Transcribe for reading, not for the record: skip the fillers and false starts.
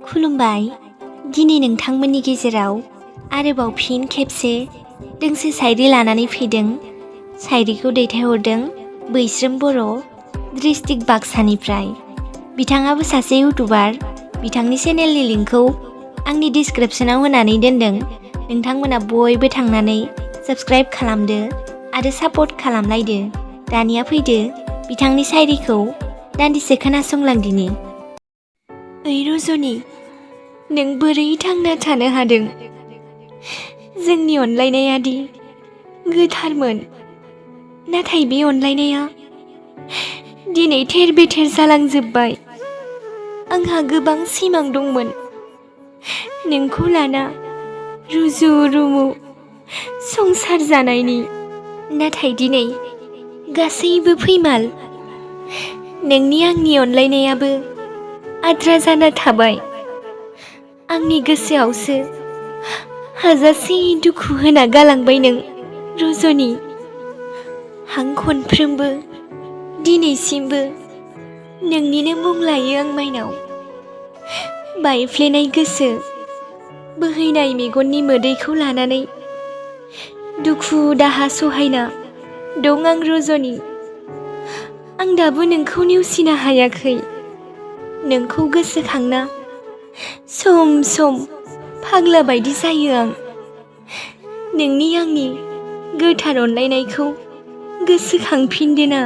खुलुमबाय। दिनै नोंथांमोननि गेजेराव आरोबाव फिन खेबसे दोंसे शायरि लानानै फैदों। शायरिखौ दैथायहरदों बwisrwm बर' डिस्ट्रिक्ट बाक्सानिफ्राय। बिथाङाबो सासे इउटुबार। बिथांनि चेनेलनि लिंकखौ आंनि डिसक्रिपसनाव होनानै दोनदों। नोंथांमोना बयबो थांनानै साबस्क्राइब खालामदो आरो सापर्ट खालामलायदो। दानिया फैदो बिथांनि शायरिखौ दान्दिसे खोनासंलांदिनि। ओइ रजनी, नों बोरै थांना थानो हादों? जोंनि अनलायनायादि गोथारमोन, नाथाय बे अनलायनाया दिनै थेर बेथेर जालांजोब्बाय। आंहा गोबां सिमां दंमोन नोंखौ लाना रुजु रुमु संसार जानायनि, नाथाय दिनै गासैबो फैमाल। नोंनि आंनि अनलायनायाबो आद्रा जाना थाबाय। आंनि गोसोआवसो हाजासे दुखु होना गालांबाय नों रजनी। हां खनफ्रोमबो दिनैसिमबो नोंनिनो मुं लायो आं माइनाव। बायफ्लेनाय गोसो, बोहैनाय मेगननि मोदैखौ लानानै दुखु दाहा सहायना दं आं रजनी। आं दाबो नोंखौ नेवसिनो हायाखै। नोंखौ गोसोखांना सम सम फाग्ला बायदि जायो आं। नोंनि आंनि गोथार अनलायनायखौ गोसोखांफिनदोना।